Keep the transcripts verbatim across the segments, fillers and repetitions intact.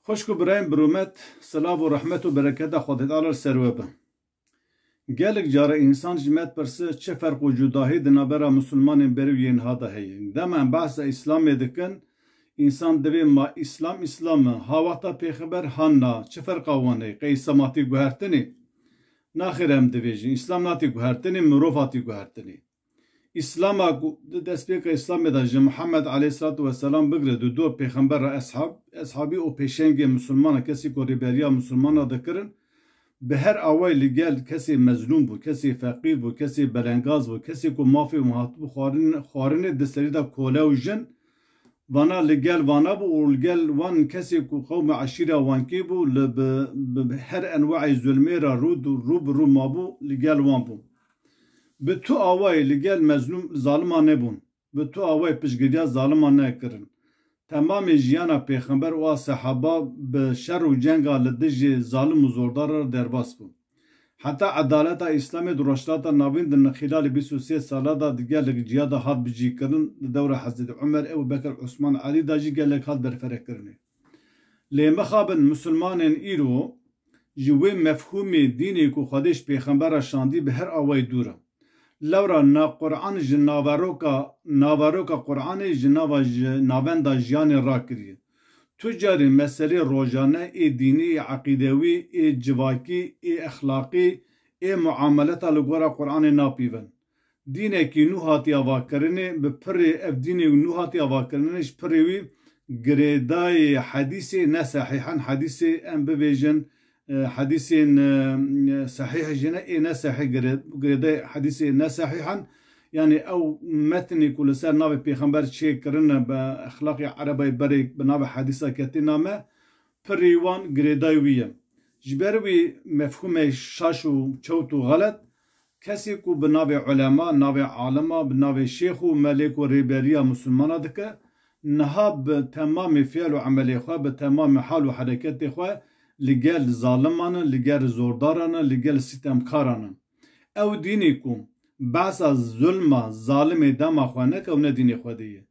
Xwişk û birayên bi rûmet, silav û rehmet û bereketa Xwedê Teala li ser we be. Gelek cara însan ji me dipirse, çi ferq û cudahî di navbera misilmanên berî û yê niha de heye? Dema em behsa Îslamê dikin, însan divê ma Îslam Îslam e, ha wexta Pêxember, ha na, çi ferqa wan heye? Qey Îslam hatî guhertinê? Naxêr, em divêjin, Îslam nehatî guhertinê, mirov hatî guhertinê. Îslama ku di destpêka Îslamê de ji Muhammed aleyhisselatu vesselam bigire di dor pêxember re eshab, eshabî û pêşengê misilmana, kesê ku rêberiya misilmana dikirin, bi her awayî li gel kesê mezlûm bû, kesê feqîr bû, kesê belengaz bû, kesê ku mafê wan hatibû xwarin-, xwarinê, di serî de kole û jin, vana li gel vana bû û li gel wan kesê ku qewm û eşîra wan kê bû, li bi, bi, bi her enwaê zulmê re rû, rû bi rû mabû, li gel wan bû. Bi tu awayî li gel mezlûm zalima nebûn. Bi tu awayî piştgiriya zalima nekirin. Temamê jiyana Pêxember û a sehaba bi şer û cenga li dijî zalim û zordaran re derbas bû. Heta edaleta Îslamê di Rojhilata Navîn di xîlalê bîst û sê sala de di gelek ciya de hat bicîkirin, di dewra Hezretî Umer, Ebû Bekir, Usman, Elî de jî gelek hat berfirehkirinê. Lê mixabin, misilmanên îro ji wê mefhûmê dînê ku Xwedê ji Pêxember re şandî bi her awayî dûr e. Lewra na Quran ji naveroka, naveroka Quranê ji nava ji navenda jiyanê rakiriye. Tu carî meselê rojane, ê dînî, ê eqîdewî, ê civakî, ê exlaqî, ê muameleta li gora Quranê napîvin. Dînekî nû hatiye avakirinê, bi pirê ev dînê nû hatiye avakirinê, ji pirê wî girêdayê hedîsê ne sehîh in, hedîsê em bivêjin, e, hedîsên, e, sehîh jî ne, ê ne sehîh gire-, girêdayê hedîsê ne sehîh in. Yanî ew metnê ku li ser navê pêxember çêkirine, bi exlaqê erebayê berê bi navê hedîsa ketî name, pirê wan girêdayê wî ye. Ji ber wî mefhûmê şaş û çewt û xelet, kesê ku bi navê ulema, navê alima, bi navê şêx û melêk û rêberiya misilmana dike, niha bi temamê fiil û emelê xwe, bi temamê hal û hereketê xwe li gel zaliman e, li gel zordaran e, li gel sîtemkaran e. Ew dînê ku behsa zulma zalimê dema xwe neke, ew ne dînê Xwedê ye.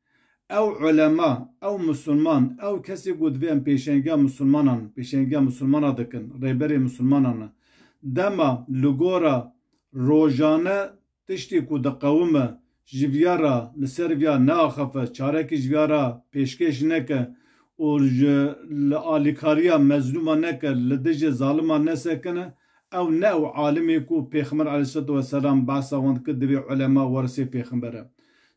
Ew ulema, ew misilman, ew kesê ku divê em pêşengiya misilmanan, pêşengiya misilmana dikin, rêberê misilmanan e. Dema li gora rojane tiştê ku diqewime, ji viya re, li ser viya neaxife, çarekî ji viya re pêşkêş neke û ji, li alîkariya mezlûma neke, li dijî zalima nesekine, ew ne ew alimê ku Pêxember aleyhisselatu vesselam behsa wan dikir, divê ulema werisê Pêxember e.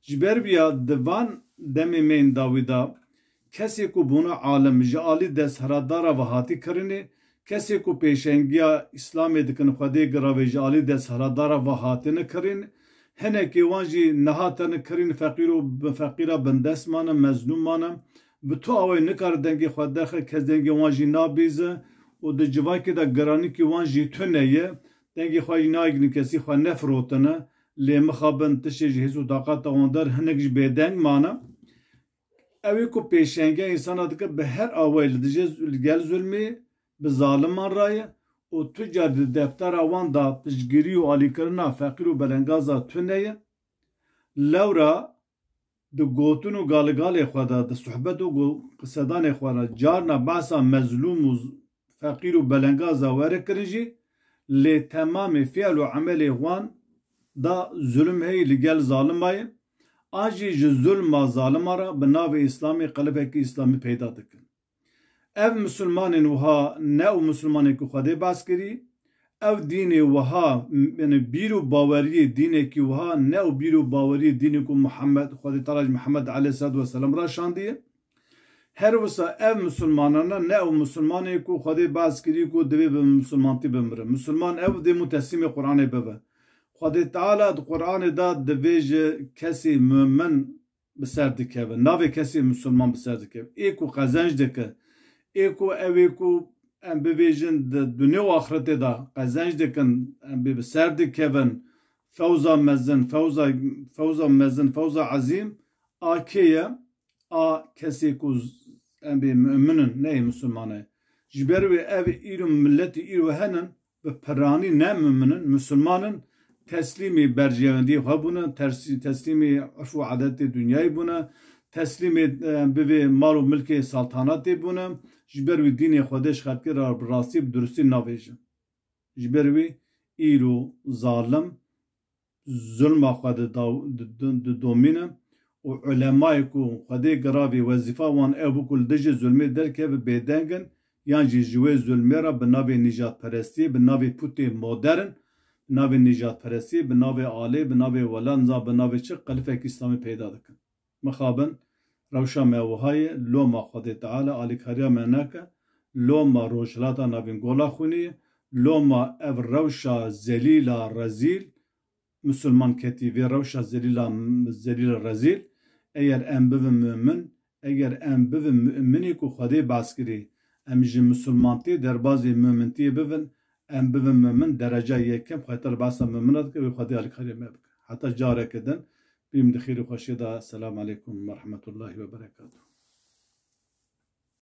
Ji ber viya di van demê me yên dawî de kesê ku bûne alim ji alî desthilatdara ve hatî kirinê, kesê ku pêşengiya Îslamê dikin, Xwedê giravê ji alî desthilatdara ve hatine kirin, hinekê wan jî nehatine kirin, feqîr û bi-, feqîra bindest mane, mezlûm mane. Bi tu awayî nikare dengê xwe derxe, kes dengê wan jî nabîze û di civakê de giranîkî wan jî tune ye. Dengê xwe jî nayêgrin, kesî xwe nefirotine. Lê mixabin tiştê ji hêz û taqata wan der hinek jî bêdeng mane. Ew ê ku pêşengiya însana dike bi her awayî li dijî z-, li gel zulmê bi zaliman re ye û tu car di deftera wan de piştgirî û alîkirina feqîr û belengaza tune ye. Lewra di gotin û galigalê xwe de, di sohbet û go-, qisedanê xwe de carna behsa mezlûm û z-, feqîr û belengaza were kirin jî, lê temamê fiil û emelê wan de zulm heye li gel zalima ye. An jî ji zulma zalima re bi navê Îslamê qelibekî Îslamî peyda dikin. Ev misilmanên wiha ne ew misilmanên ku Xwedê behs kirî, ev dînê wiha, m-, yani bîr û baweriyê dînekî wiha ne ew bîr û baweriyê dînê ku Muhammed, Xwedê Teala ji Muhammed aleyhisselatu vesselam re şandiye. Her wisa ev misilmanana ne ew misilmanê ku Xwedê behs kirî ku divê bi misilmantî bimire. Misilman ew dê mû teslîmê Qur'anê bibe. Xwedê Teala di Qur'anê de divê ji kesê mumin bi ser dikeve. Navê kesê misilman bi ser dikeve. Ê ku qezenc dike, ê ku ew ê ku em bivêjin di dunya û axretê de qezenc dikin, em bê bi ser dikevin, fewza mezin, fewza, fewza mezin, fewza ezîm, a kê ye? A kesê ku z-, em bê mumin in, neyê misilman e. Ji ber wê ev îro miletî îro henin, bi piranî ne mumin in, misilman in, teslîmî berjewendiyê xwe bûne, tersî-, teslîmî urf û adetê dinyayê bûne, teslîmê, e, bivê mal û milkê saltanatê bûne, ji ber wî dînê Xwedê ji xelkê re bi rastî, bi durustî navêjin. Ji ber wî îro zalim zulma xwe didaw-, di-, di-, didomîne û ulemayê ku Xwedê giravî wezîfa wan ew bû ku li dijî zulmê derkeve bêdeng in, yan jî ji wê zulmê re bi navê nîjadperestiyê, bi navê pûtê modern, bi navê nîjadperestiyê, bi navê alê, bi navê welat, niza bi navê çi qelifek Îslamî peyda dikin. Mixabin, rewşa me wiha ye, loma Xwedê Teala alîkariya me neke, loma Rojhilata Navîn gola xwînê ye, loma ev rewşa zelîla rezîl, misilman ketî vê rewşa zelîla, zelîla rezîl, eger em bibin mumin, eger em bibin muminî ku Xwedê behs kirî, em ji misilmantiyê derbazî mumintiyê bibin, em bibin mumin, dereca yekem Xwedê Teala behsa mumina dike, wê Xwedê alîkariya me bike. Heta careke din, bîm di xêr û xweşiyê de. Selamu aleykum ve rahmetullahi ve berekatuhu.